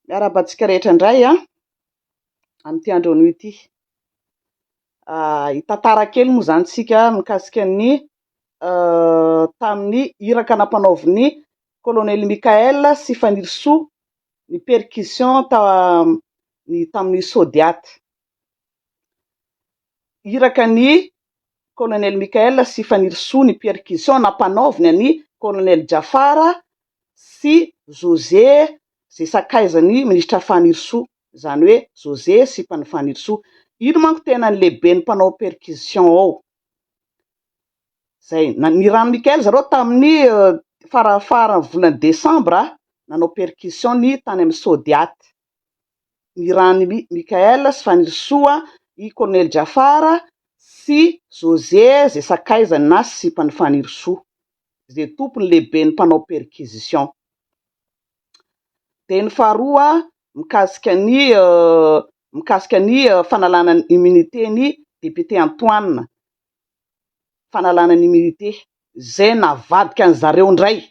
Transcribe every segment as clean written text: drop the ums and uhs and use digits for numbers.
Miarahaba antsika rehetra indray an, amin'ity andro anio ity. Hitantara kely moa izany isika mikasika ny tamin'ny iraka nampanaovin'ny Kolonely Mickaël sy Fanirisoa ny perquisition ny tamin'ny Sodiat. Iraka ny Kolonely Mickaël sy Fanirisoa ny perquisition nampanaoviny an'i Kolonely Djafar sy José izay sakaizan'ny minisitra Fanirisoa, izany hoe José sipan'i Fanirisoa. Iny manko tena ny lehiben'ny mpanao perquisition ao. Izay, nirahan'i Mickaël zareo tamin'ny farafaran'ny volana desambra nanao perquisition ny tany amin'ny Sodiat. Nirahan'i Mickaël sy Fanirisoa, i Colonel Djafar sy José izay sakaizany na sipan'i Fanirisoa. izay tompony lehiben'ny mpanao perquisition. Dia ny faharoa mikasika ny mikasika ny fanalana ny immunité ny député Antoine, fanalana ny immunité izay navadika an'i zareo indray,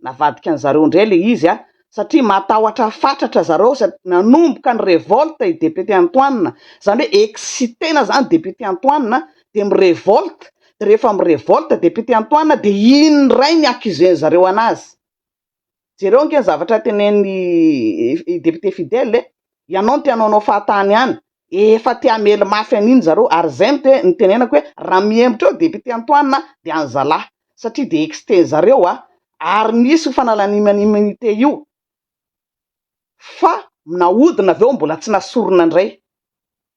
navadika an'i zareo indray ilay izy an, satria matahotra fatratra zareo satria nanomboka ny révolte i député Antoine, izany hoe exciter-na izany député Antoine dia mi-révolte, dia rehefa mi-révolte député Antoine dia iny indray ny accuser-ny zareo anazy. Jereo ange ny zavatra tenenin'i député Fidèle e, ianao no te hanaonao fahatany any, efa te hamely mafy an'iny zareo ary izay no te nitenenako hoe raha mihemotra eo député Antoine dia any zalahy satria dia exciter-ny zareo a, ary nisy io fanalana immunité io fa nahodina avy eo mbola tsy nasorina indray,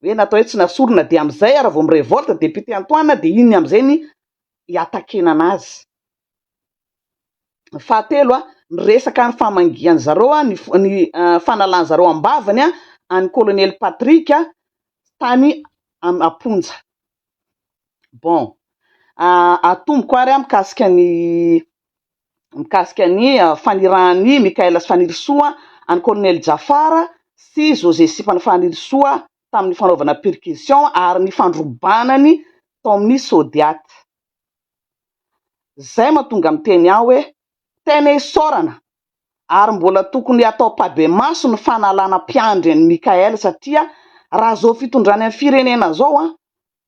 hoe natao hoe tsy nasorina dia amin'izay ary vao mi-revolte député Antoine dia iny amin'izay ny hi-attaquer-na anazy. Fahatelo a, ny resaka ny famangian-dry zareo a, ny ny fanalan-dry zareo am-bavany a an'i colonel Patrick tany am-ponja. Bon, atomboko ary mikasika ny mikasika ny fanirahan'i Mickaël sy Fanirisoa an'i colonel Djafar sy José Sipan'i Fanirisoa tamin'ny fanaovana perquisition ary ny fandrobanany tao amin'ny Sodiat. Zay mahatonga miteny aho hoe tena isaorana ary mbola tokony hatao ampahibemaso ny fanalana mpiandry an'i Mickaël satria raha zao fitondrany amin'ny firenena zao an,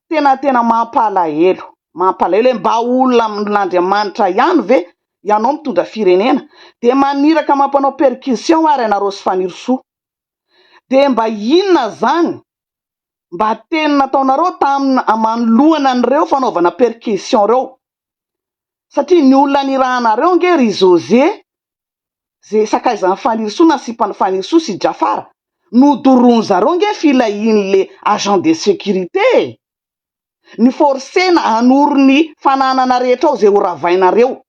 tena tena mampalahelo, mampalahelo hoe mba olona amin'Andriamanitra ihany ve ianao mitondra firenena dia maniraka mampanao perquisition ary ianareo sy Fanirisoa dia mba inona zany mba teny nataonareo tamin manoloana an'ireo fanaovana perquisition ireo satria ny olona nirahanareo ange ry José ze sakaizan'i Fanirisoa na sipan'i Fanirisoa sy Jafar nodoroan zareo ange filahian'le agent de sécurité e! Ny forcena hanoro ny fananana rehetra ao ze ho ravainareo.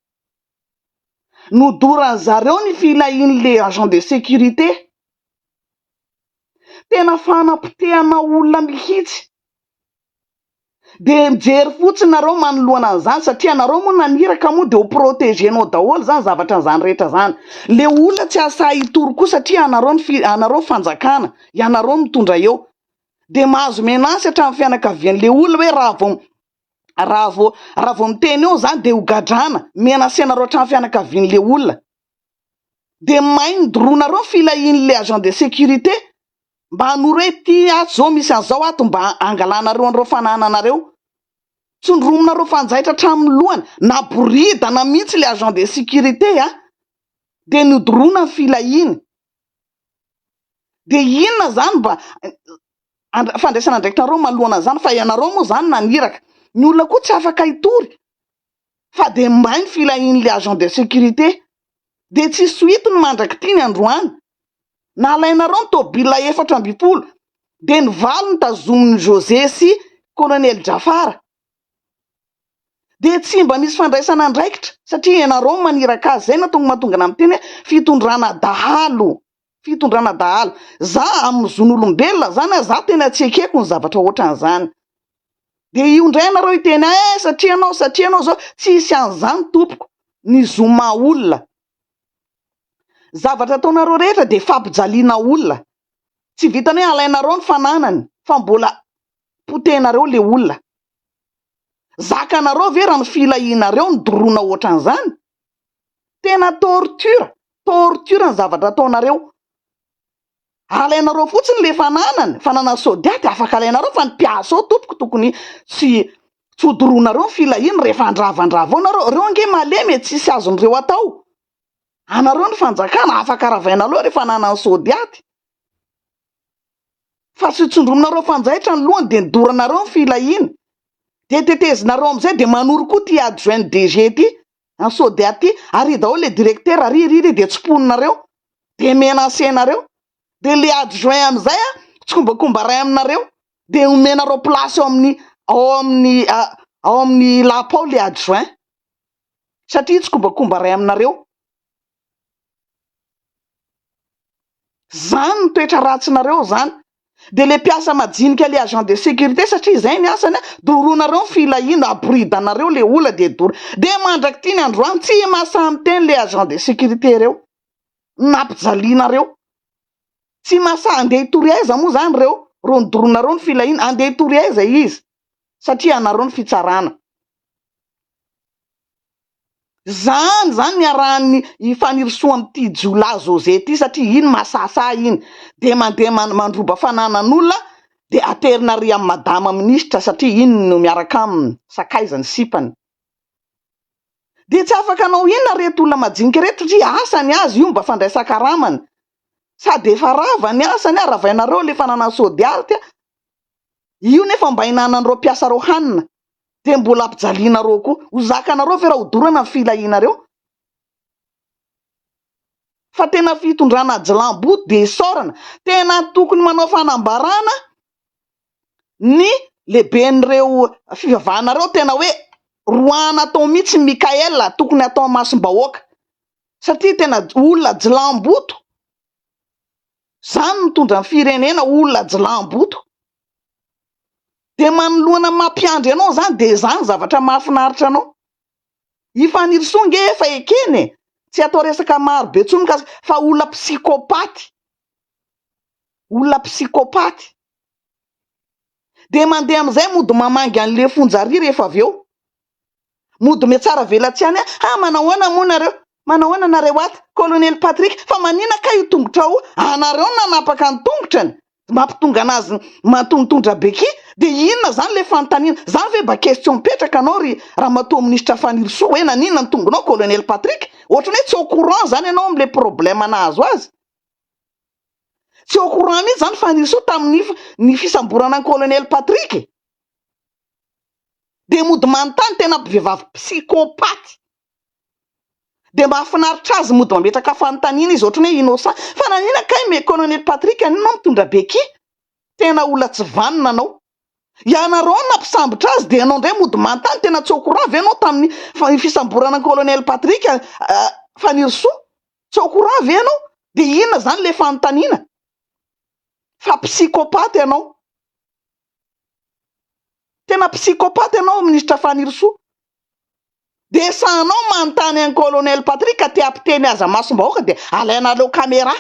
Nodoran zareo ny filahian'le agent de sécurité. Tena fanapotehana olona mihitsy. Dia mijery fotsiny nareo manoloana an'izany satria nareo moa naniraka moa dia ho proteger-nao daholo izany zavatra an'izany rehetra izany. Le olona tsy hahasahy hitory koa satria anareo ny fi- anareo ny fanjakana, ianareo no mitondra eo. Dia mahazo menace hatramin'ny fianakavian'le olona hoe raha vao raha vao raha vao miteny eo izany dia ho gadrana, menacer-nareo hatramin'ny fianakavian'le olona. Dia may ny doroanareo ny filahian'le agent de sécurité. Mba hanoro hoe ity ato zao misy an'izao ato mba hangalanareo an'ireo fanananareo. Tsondrominareo fanjaitra hatramin'ny lohany, naboridana mihitsy le agent de sécurité a! Dia nodoroana ny filahiany. Dia inona zany mba fandraisana andraikitrareo manoloana an'izany fa ianareo moa zany naniraka. Ny olona koa tsy afaka hitory fa dia may ny filahian'le agent de sécurité. Dia tsy suite ny mandrak'ity ny androany. Nalainareo ny tôbila 14 dia ny valo notazomin'i José sy Colonel Jafar. Dia tsy mba misy fandraisana andraikitra satria ianareo no maniraka azy. Izay no mahatonga anah miteny hoe fitondrana dahalo, fitondrana dahalo. Za amin'ny zon'olombelona zany a, za tena tsy ekeko ny zavatra ohatran'izany. Dia io indray ianareo hiteny eh satria ianao, satria ianao zao, tsisy an'izany tompoko ny zo maha olona. Zavatra ataonareo rehetra dia fampijaliana olona. Tsy vitan'ny hoe alainareo ny fananany fa mbola potehinareo le olona. Zakanareo ve raha ny filahianareo no doroana ohatran'izany? Tena torture, torture ny zavatra ataonareo. Alainareo fotsiny le fananany, fananan'ny Sodiat dia afaka alainareo fa ny mpiasa ao tompoko tokony tsy tsy hodoronareo ny filahiany rehefa handravandrava ao nareo, reo ange malemy e tsisy azon'ireo atao. Anareo ny fanjakana afaka ravainareo le fananan'ny Sodiat. Fa tsy tsondrominareo fanjaitra ny lohany dia doranareo ny filahiany. Dia tetezinareo amin'izay dia manoro koa ity adjoint DG ity. Any Sode aty, ary daholo le directeur ary ry ry de tsimponinareo, de menacer-nareo, de le adjoint amizay an tsikombakomba ray aminareo, de omenareo place ao amin'ny ao amin'ny ao amin'ny lapa ao le adjoint, satria tsikombakomba ray aminareo. Zany ny toetra ratsinareo zany. De le mpiasa majinika le agent de sécurité satria izay ny asany a, doronareo ny filahiana, aboridanareo le ola de doro. De mandrak'ity ny androany tsy mahasahy miteny le agent de sécurité reo. Nampijalianareo. Tsy mahasahy andeha hitory aiza moa zany reo, reo nodoronareo ny filahiana, andeha hitory aiza izy satria anareo ny fitsarana. Zany zany niarahan'ny i Fanirisoa amin'ity jiolahy José ity satria iny mahasahasaha iny dia mandeha mandroba fananan'olona dia aterina ary amin'i madama minisitra satria iny no miaraka aminy, sakaizany, sipany. Dia tsy afaka hanao inona reto olona majinika reto satria asany azy io mba fandraisan-karamany. Sady efa rava ny asany, ravainareo le fananan'i Sodiart, io nefa mba hinanan'ireo mpiasa reo hanina. dia mbola ampijalianareo koa. Ho zakanareo ve raha hodorana ny filahianareo? Fa tena fitondrana jilamboto dia isaorana. Tena tokony manao fanambarana ny lehiben'ireo fivavahana ireo tena hoe roahana atao mihitsy Mickaël tokony atao amasom-bahoaka satria tena olona jilamboto zany mitondra ny firenena olona jilamboto. Dia manoloana ny mampiandry anao izany dia izany zavatra mahafinaritra anao. I Fanirisoa nge efa ekena e! Tsy atao resaka maro be intsony mikasika fa olona psychopathe. Olona psychopathe. Dia mandeha amin'izay mody mamangy an'le fonja ary rehefa avy eo. Mody mihatsara velatsihy any ha manahoana moa nareo? Manahoana nareo ato? Colonel Patrick, fa manina kay io tongotrao io? Anareo no nanapaka ny tongotrany, mampitonga anazy mitondra beky, dia inona zany le fanontaniana? Zany ve mba question mipetraka anao ry ramatoa minisitra Fanirisoa hoe naninona ny tongonao Colonel Patrick? Ohatran'ny hoe tsy au courant zany ianao amle problème nahazo azy. Tsy au courant mihitsy zany Fanirisoa tamin'ny ny fisamborana an'i Colonel Patrick e! Dia mody manontany tena vehivavy psychopathe. Dia mahafinaritra azy mody mametraka fanontaniana izy ohatran'ny hoe innocent. Fa nanina kay me colonel Patrick anio ianao mitondra beky? Tena olona tsy vanona anao. Ianareo no nampisambotra azy dia ianao indray mody manontany tena tsy au courant ve ianao tamin'ny fisamborana an'i colonel Patrick Fanirisoa? Tsy au courant ve ianao? Dia inona izany ilay fanontaniana? Fa psychopathe ianao. Tena psychopathe ianao minisitra Fanirisoa. Dia sahanao manontany an'i colonel Patrick ka te hampiteny azy amasom-bahoaka dia alainareo camera.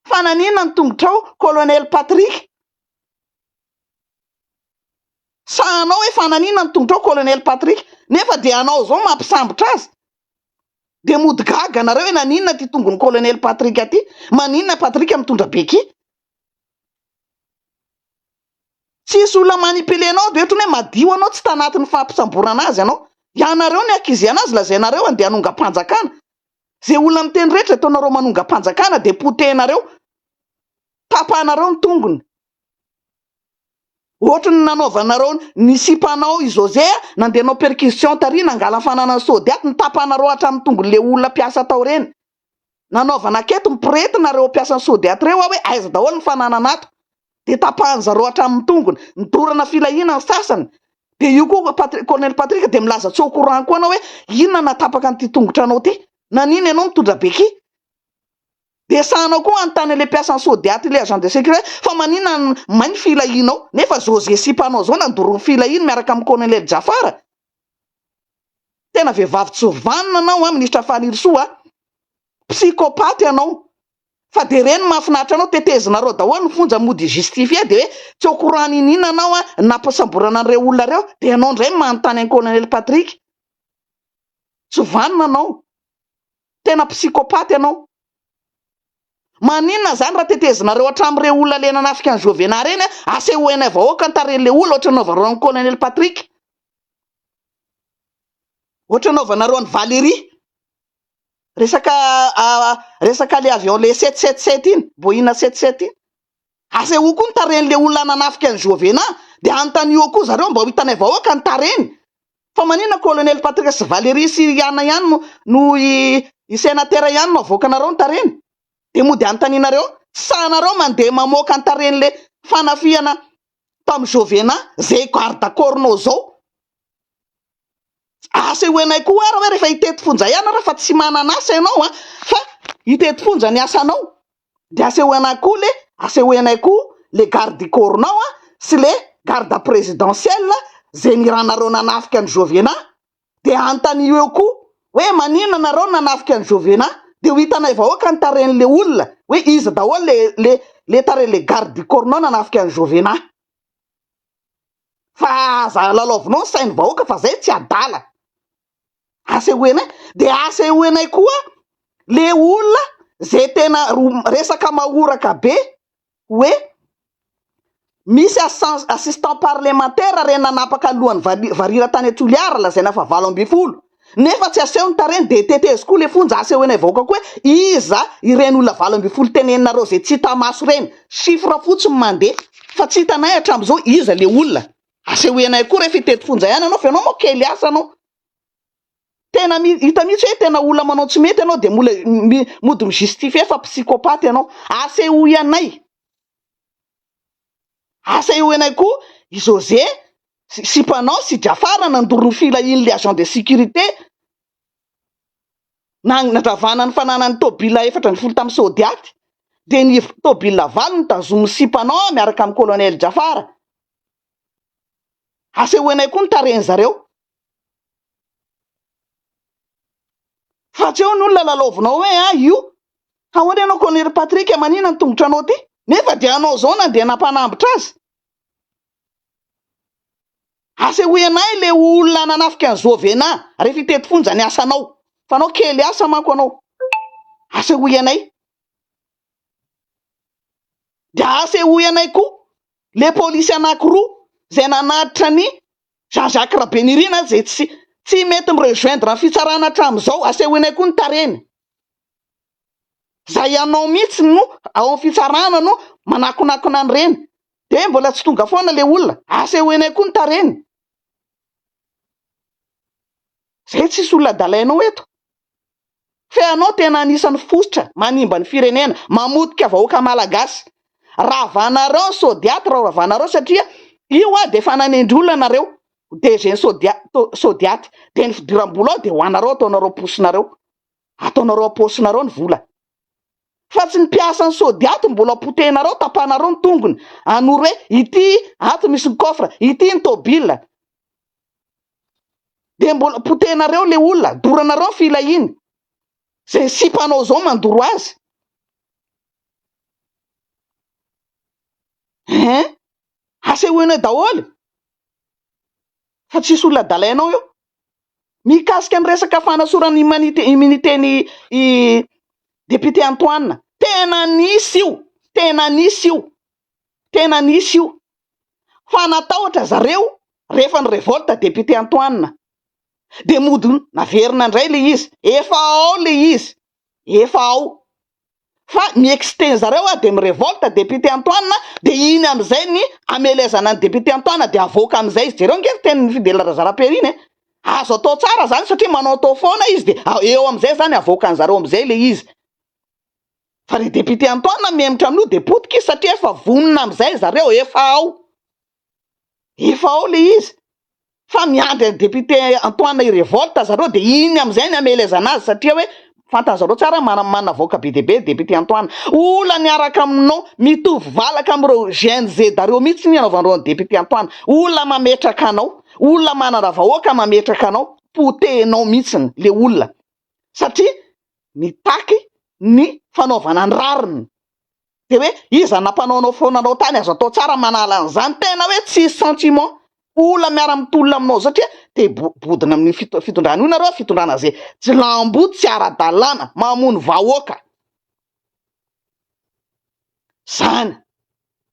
Fa naninona ny tongotrao colonel Patrick? Sahanao hoe fa naninona ny tongotrao colonel Patrick? Nefa dia anao izao mampisambotra azy. Dia mody gaga nareo hoe naninona ity tongon'i colonel Patrick ity? Maninona Patrick mitondra beky? Tsisy olona manipuler anao de otrany hoe madio anao tsy tanatin'ny fampisamborana azy ianao. Ianareo ny accuse anazy lazainareo andeha hanongam-panjakana. Ze olona miteny rehetra ataonareo manongam-panjakana de potehinareo. Tapahanareo ny tongony. Ohatry ny nanaovanareo ny sipanao i José nandeha nanao perquisition tary nangala ny fananany Sodiat nitapahanareo hatramin'ny tongony le olona mpiasa tao reny. Nanaovana aketo miporety nareo mpiasan'ny Sodiat reo aho hoe aiza daholo ny fananana ato. Dia tapahan'ny zareo hatramin'ny tongony. Nidorana filahiana ny sasany. Dia io koa Patrick, Colonel Patrick dia milaza tsy au courant koa anao hoe inona nahatapaka an'ity tongotra anao ity. Naninona ianao mitondra beky. Dia sahanao koa hanontany an'ilay mpiasan'ny Sodiat ilay agent de sécurité fa maninona no may ny filahianao. Nefa José sipanao izao nandoro ny filahiany miaraka amin'i Colonel Jafar. Tena vehivavy tsy vanona anao an Minisitra Fanirisoa a! Psychopathe ianao. Fa dia ireny mahafinaritra anao, tetezinareo daholo ny fonja mody justifier dia hoe tsy au courant niniana anao an, nampisamborana an'ireo olona ireo, dia ianao indray no manontany an'i Colonel Patrick. Tsy vanona anao. Tena psychopathe ianao. Maninona zany raha tetezinareo hatramin'ireo olona le nanafika an'i Jovena reny a, asehoinay vahoaka ny tarehin'le olona ohatran'ny nanaovanareo an'i Colonel Patrick, ohatran'ny nanaovanareo an'i Valérie, resaka resaka le avion le sept sept sept iny, Boeing sept sept iny. Asehoy koa ny tarehin'le olona nanafika an'i Jovena, de anontanio koa zareo mba ho hitanay vahoaka ny tarehiny. Fa maninona Colonel Patrick sy Valérie sy Riana ihany no no i i senatera ihany no avoakanareo ny tarehiny? Dia mody anontanianareo, tsy sahinareo mandeha mamoaka ny tarehin'le fanafihana tamin'i Jovena ze garde corps-nao zao? Asehoanay koa ary hoe rehefa hitety fonja ihany ary fa tsy manana asa ianao an, fa hitety fonja ny asanao, de asehoanay koa le asehoanay koa le garde du corps-nao an sy le garde présidentiel ze niranareo nanafika an'i Jovena, de anontanio eo koa hoe maninona nareo no nanafika an'i Jovena, de ho hitanay vahoaka ny tarehin'le olona hoe iza daholo le le le tarehin'le garde du corps-nao nanafika an'i Jovena. Fa aza lalaovinao ny sain'ny vahoaka fa zay tsy adala. Asehoenay, de asehoenay koa le olona ze tena resaka mahoraka be hoe misy assistant parlementaire reny nanapaka lohan'ny varira tany Toliara lazaina fa 18 nefa tsy aseho ny tarehiny de tetezo koa le fonja asehoenay vahoaka koa hoe iza ireny olona 18 teneninareo ze tsy hita maso ireny, chiffre fotsiny mandeha fa tsy hitanay hatramizao iza le olona, asehoenay koa rehefa hitety fonja ihany ianao fa ianao moa kely asa anao, tena hita mihitsy hoe tena olona manao tsy mety ianao de mbola mody mi-justifier fa psychopathe ianao, asehoy anay. Asehoenay koa i José sy sipanao sy Jafar nandoro ny filahian'ilay agent de sécurité nandravana ny fananany tôbila 14 tamin'ny Sodiat dia ny tôbila valo notazomin'ny sipanao miaraka amin'ny colonel Jafar. Asehoenay koa ny tarehin zareo. Fa tsy eo ny olona lalaovinao hoe ah io. Ahoana ianao colonel Patrick manina ny tongotranao ty? Nefa dia anao zao nandeha nampanambotra azy. Asehoy anay le olona nanafika an'i Jovena rehefa hitety fonja ny asanao. Fa anao kely asa manko anao. Asehoy anay. Dia asehoy anay koa le polisy anakiroa izay nanatitra ny Jean Jacques Rabenirina izay tsy tsy mety mi-rejoindre ny fitsarana hatramin'izao. Asehoinay koa ny tarehiny. Zay anao mihitsy no ao amin'ny fitsarana no manakonakona an'ireny. Dia mbola tsy tonga foana le olona. Asehoinay koa ny tarehiny. Zay tsisy olona adalainao eto. Fa ianao tena anisan'ny fositra manimba ny firenena, mamotika vahoaka malagasy. Ravanareo ny Sodiat raha ravanareo satria io a dia efa nanendry olona nareo ho DG ny Sodiat. Dia ny fidiram-bola ao dia ho anareo ataonareo am-posinareo. Ataonareo am-paosinareo ny vola. Fa tsy ny mpiasan'ny Sodiat mbola potehinareo, tapahanareo ny tongony. Hanoro hoe ity ato misy ny coffre, ity ny tôbila. Dia mbola potehinareo le olona, doranareo ny filahiany. Zay sipanao zao mandoro azy. Hein? Asehoinao daholo. Fa tsisy olona adalainao eo. Mikasika ny resaka fanasorana immunité immunité ny i député Antoine, tena nisy io, tena nisy io, tena nisy io. Fa natahotra zareo rehefa ny revolte député Antoine. De mody naverina indray le izy, efa ao le izy, efa ao. Fa mi-exciter zareo a de mi-revolte député Antoine de iny amizay ny amelezana ny député Antoine de avoaka amizay izy, jereo ange ny tenin'i Fidèle Razarapiera iny e, azo atao tsara zany satria manao atao foana izy de eo amizay zany avoakan'zareo amizay le izy. Fa ry député Antoine mihemotra amin'io de potika izy satria efa vonona amizay zareo, efa ao. Efa ao le izy fa miandry an'i député Antoine hi-revolte zareo de iny amizay ny hamelezana azy satria hoe fantan'zareo tsara mana manavoaka be dia be député Antoine. Olona miaraka aminao mitovy valaka amin'ireo Gen Z reo mihitsy ny anaovan'ireo an'i député Antoine. Olona mametraka anao, olona manana vahoaka mametraka anao, potehinao mihitsiny le olona satria mitaky ny fanaovana ny rariny. de hoe iza nampanaonao foana anao tany azo atao tsara manala an'izany tena hoe tsisy sentiment olona miara mitolona aminao satria te bodina amin'ny fitondrana io nareo fitondrana ze jilambo tsy ara-dalàna mamono vahoaka. Zany.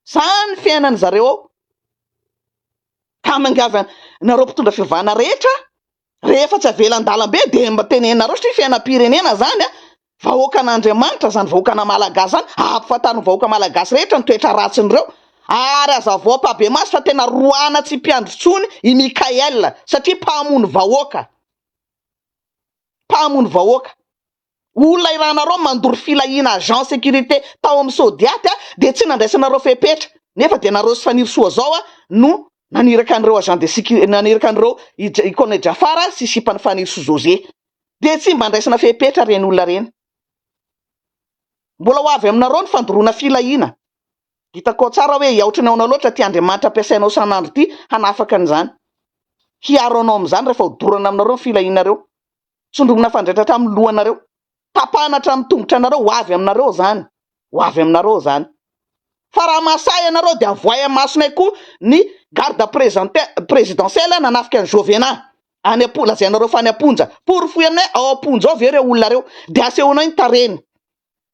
Zany fiainany zareo ao. Ka miangavy anareo mpitondra fivavahana rehetra, rehefa tsy avela an-dalambe dia mba tenenareo satria fiainam-pirenena zany a, vahoakan'Andriamanitra zany vahoakana Malagasy zany, ampifantaro ny vahoaka Malagasy rehetra ny toetra ratsin'ireo, ary azavao ampahibemaso fa tena roahana tsy mpiandry intsony i Mickaël satria mpamono vahoaka, mpamono vahoaka. Olona irahanareo mandoro filahiana agent sécurité tao amin'ny Sodiat dia tsy nandraisanareo fepetra nefa dia nareo sy Fanirisoa zao no naniraka an'ireo agent de sécurité naniraka an'ireo i Colonel Jafar sy sipan'i Fanirisoa José dia tsy mba andraisana fepetra ireny olona ireny. Mbola ho avy aminareo ny fandoroana filahiana. Hitako ao tsara hoe hiaotra ny aona loatra ity Andriamanitra ampiasainao isan'andro ity hanafaka an'izany. Hiaro anao amin'izany rehefa hodorana aminareo ny filahianareo. Tsondromina fanjaitra hatramin'ny lohanareo. Tapahana hatramin'ny tongotra anareo, ho avy aminareo izany. Ho avy aminareo izany. Fa raha mahasahy ianareo dia avoahy amin'ny masonay koa ny garde présidentielle nanafika an'i Jovena. Any am-po, lazainareo fa any am-ponja. Porofoy aminay ao am-ponja ao ve ireo olona ireo. Dia asehonay ny tarehiny.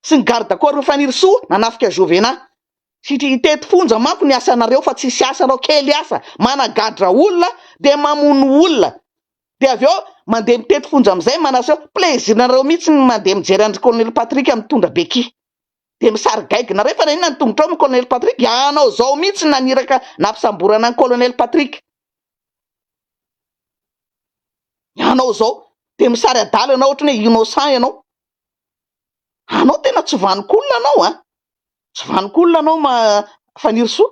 Sy ny garde corps Fanirisoa nanafika Jovena. Satria hitety fonja manko ny asanareo fa tsisy asa anao, kely asa, managadra olona dia mamono olona. Dia avy eo mandeha mitety fonja amin'izay manaseho plaisir nareo mihitsy ny mandeha mijery an-dry Colonel Patrick mitondra béquille. Dia misary gaigy nareo fa naninona ny tongotrao moa Colonel Patrick? Ianao izao mihitsy naniraka nampisamborana an'i Colonel Patrick. Ianao izao. Dia misary adala ianao ohatran'ny hoe innocent ianao. Anao tena tsy vanon-kolona anao an! Tsy vanon-kolona anao ma Fanirisoa.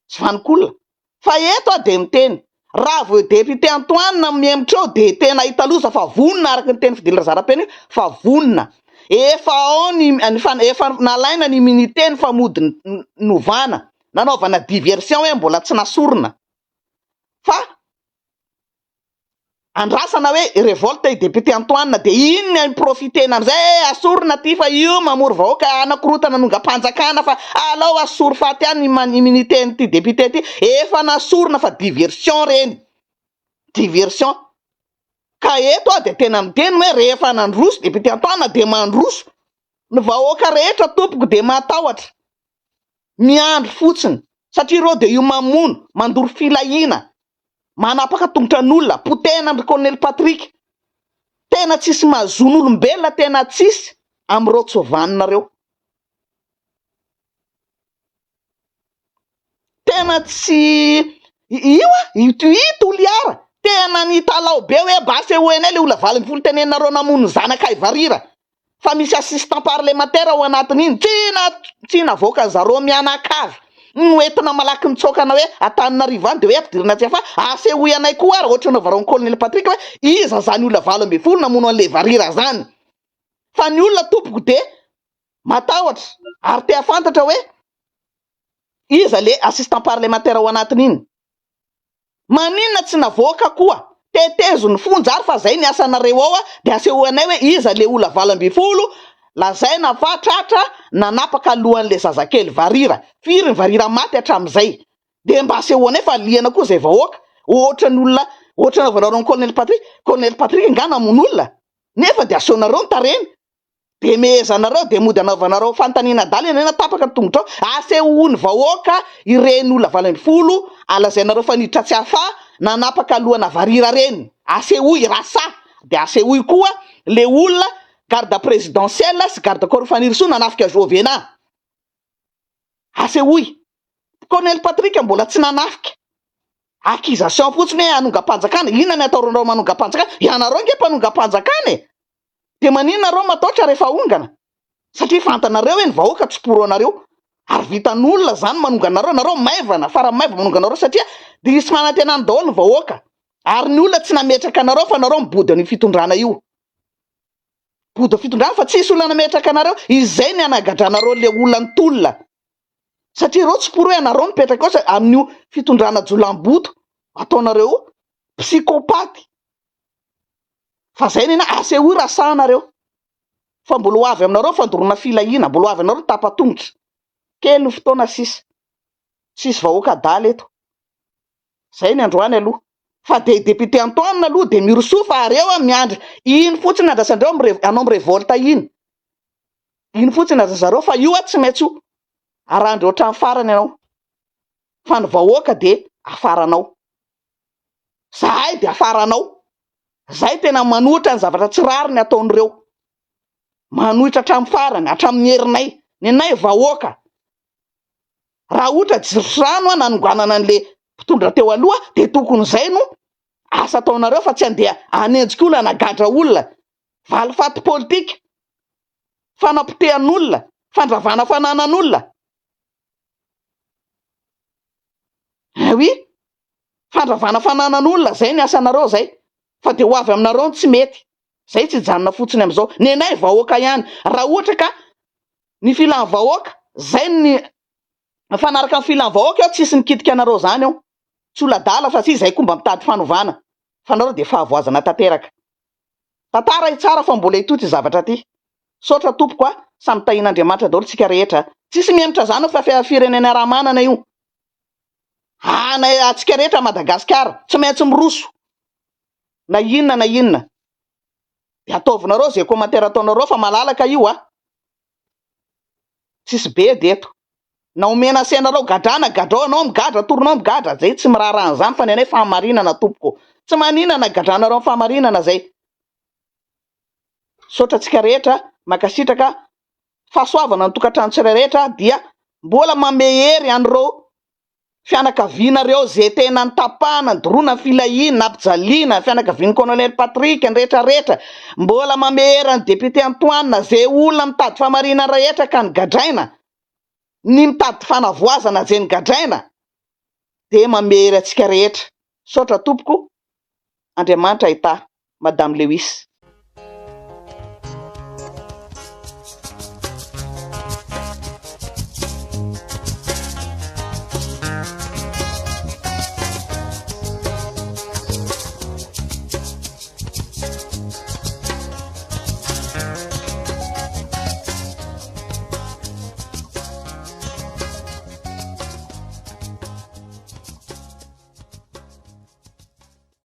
Tsy vanon-kolona. Fa eto aho dia miteny, raha vao député Antoine mihemotra eo dia tena hita loza fa vonona araka ny teny Fidèle Razarapeno io fa vonona. Efa ao ny ny fan- efa nalaina ny immunité-ny fa mody novana, nanaovana diversion hoe mbola tsy nasorina. Fa Andrasana hoe revolte i député Antoine dia iny ny mi-profiter-na amizay eh asorina ty fa io mamory vahoaka hanakorotana hanongam-panjakana fa alao asory faty any ny immunité an'ity député ty, efa nasorina fa diversion reny, diversion. Ka eto aho dia tena miteny hoe rehefa nandroso député Antoine dia mandroso, ny vahoaka rehetra tompoko dia matahotra, miandry fotsiny satria ireo dia io mamono, mandoro filahiana, manapaka tongotra an'olona, potehina an-dry Colonel Patrick, tena tsisy maha-zon'olombelona tena tsisy amin'ireo tsy vanona ireo. Tena tsy io a, i Toliara, tena nitalaho be hoe mba asehoy anay le olona 18 teneninareo namono ny zanakay varira. fa misy assistant parlementaire ao anatin'iny, tsy na tsy navoakan'ny zareo mianakavy no entina malaky mitsoaka anao hoe Antananarivo any de hoe ampidirina atsy fa asehoy anay koa ary ohatry ny navaran'i colonel Patrick hoe iza zany olona 18 namono an'le varira zany fa ny olona tompoko de matahotra ary te hafantatra hoe iza le assistant parlementaire ao anatin'iny. Maninona tsy navoaka koa? Tetezo ny fonja ary fa zay ny asanareo ao de asehoy anay hoe iza le ola 18 lazaina fa tratra nanapaka lohan'le zazakely varira, firy ny varira maty hatramizay? De mba asehoanay fa liana koa zay vahoaka, ohatran'ny olona ohatran'ny anaovanareo an'i colonel Patrick, colonel Patrick nga namono olona? Nefa de asehonareo ny tarehiny. Dia mehezanareo dia mody anaovanareo fanontaniana adala ianareo na tapaka ny tongotrao, asehoany vahoaka ireny olona 18 lazainareo fa niditra tsy afa nanapaka lohana varira reny, asehoy raha sahy, dia asehoy koa le olona garde présidentielle sy garde corps Fanirisoa nanafika Jovena, asehoy, Colonel Patrick mbola tsy nanafika, accusation fotsiny hoe hanongam-panjakana, inona ny ataonareo manongam-panjakana, ianareo ange mpanongam-panjakana e! Dia maninona nareo mataotra rehefa ahongana? Satria fantanareo hoe ny vahoaka tsy pour anareo. Ary vitan'olona zany manongana anareo, nareo maivana, farany maivana manongana anareo satria diso fanantenana daholo ny vahoaka. Ary ny olona tsy nametraka anareo fa nareo mibodo an'io fitondrana io. Bodo fitondrana fa tsisy olona nametraka anareo, izay ny anagadranareo le olona nitolona. Satria ireo tsy pour hoe anareo mipetraka eo amin'io fitondrana jolamboto ataonareo io, psychopathe. Fa zay nena asehoy raha sahy nareo fa mbola ho avy aminareo fandoroana filahiana, mbola ho avy aminareo ny tapa-tongotra. Kely ny fotoana sisa. Tsisy vahoaka adala eto. Zay ny androany aloha. Fa dia député Antoine aloha dia mirosoa fa areo a miandry iny fotsiny andrasandreo hanao mi-revolte iny. Iny fotsiny aza zareo fa io a tsy maintsy ho arahandreo hatramin'ny farany ianao. Fa ny vahoaka dia afaranao. Zahay dia afaranao. Zahay tena manohitra ny zavatra tsy rariny ataon'ireo. Manohitra hatramin'ny farany, hatramin'ny herinay. Ny anay vahoaka. Raha ohatra jiro sy rano nanonganana an'le mpitondra teo aloha dia tokony izay no asa ataonareo fa tsy andeha hanenjika olona na gadra olona. Valifaty politika, fanapotehan'olona, fandravana fananan'olona. Eh oui, fandravana fananan'olona zay ny asanareo zay fa de ho avy aminareo ny tsy mety. Zay tsy hijanona fotsiny amizao. Nenay vahoaka ihany. Raha ohatra ka ny filan'ny vahoaka, zay ny mifanaraka amin'ny filan'ny vahoaka eo tsisy mikitika anareo zany eo. Tsy olo adala fa tsy zay koa mba mitady fanovana. Fa nareo de fahavoazana tanteraka. Tantara i tsara fa mbola hitohy ty zavatra ty. Saotra tompoko a, samy tahin'Andriamanitra daholo tsika rehetra a. Tsisy mihemotra zany fa firenena iaraha-manana io. Anay atsika rehetra Madagasikara tsy maintsy miroso na inona na inona. De ataovinareo ze commentaire ataonareo fa malalaka io a. Tsisy bedy eto. Na omena asenareo gadrana gadrao anao migadra atoronao migadra zay tsy miraharaha an'izany fa ny anay fahamarinana tompoko. Tsy maninona na gadranareo amin'ny fahamarinana zay. Misaotra antsika rehetra, mankasitraka, fahasoavana ny tokantrano tsirairay rehetra dia mbola manome hery an'ireo fianakavianareo ze tena nitapahana, nidoroana ny filahiana, nampijaliana, fianakavian'ny colonel Patrick, ny rehetra rehetra, mbola manome hery an'i député Antoine, ze olona mitady fahamarinana rehetra ka nogadraina, ny mitady fanavoazana ze nogadraina dia manome hery antsika rehetra. Misaotra tompoko, Andriamanitra hitahy. Madame Lewis.